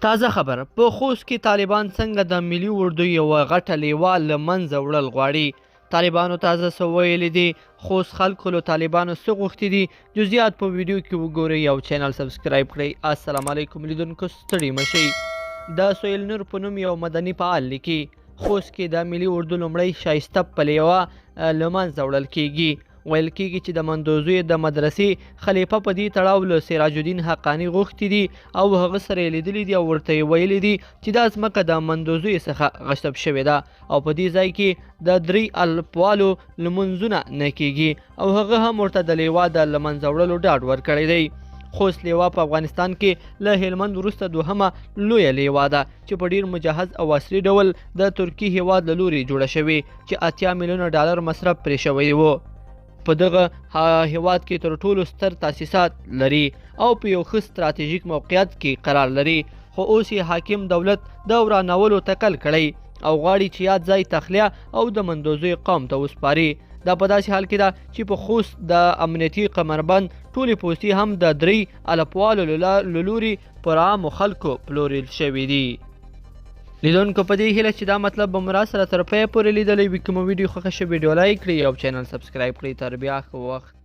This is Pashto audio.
تازه خبر، په خوست کې طالبان څنګه د ملي اردو یوه غټه لیوا له منځه وړل غواړي؟ طالبانو تازه څه ویلي دي؟ خوست خلکو له طالبانو څه غوښتي دي؟ جزئیات په ویډیو کې وګورئ او چینل سبسکرایب کړئ. السلام علیکم لیدونکو، ستړي مه شئ. د سهیل نور په نوم یو مدني فعال لیکي، خوست کې د ملي اردو لومړۍ شایسته په لیوا له منځه وړل کیږي. ویل کیږي چې د مندوزوی د مدرسې خلیفه په دې تړاو له سراج الدین حقاني غوښتي دي او هغه سره یې لیدلي دي او ورته یې ویلي دي چې دا ځمکه د مندوزوی څخه غصب شوې ده او په دې ځای کې د درې الپوالو لمونځونه نه کیږي او هغه هم ورته د لیوا د له منځه وړلو ډاډ ورکړی دی. خوست لیوا په افغانستان کې له هلمند وروسته دوهمه لویه لیوا ده چې په ډیر مجهز او عصري ډول د ترکي هیواد له لوري جوړه شوې چې 80 میلیونه ډالر مصرف پرې شوی وو. په دغه هیواد کې تر ټولو ستر تاسیسات لري او په یو ښه ستراتیژیک موقعیت کې قرار لري، خو اوس یې حاکم دولت د ورانولو تکل کړی او غواړي چې یاد ځای تخلیه او د مندوزوی قوم ته وسپاري. دا په داسې حال کې ده چې په خوست د امنیتي کمربند ټولې پوستې هم د درې الپوالو له لوري پر عامو خلکو پلورل شوې دي. لیدونکو، په دې هیله چې دا مطلب به مو راسره تر پایه پورې لیدلی وي. که مو ویډیو خوښه شوه، ویډیو لایک کړئ او چینل سبسکرایب کړئ. تر بیا، ښه وخت.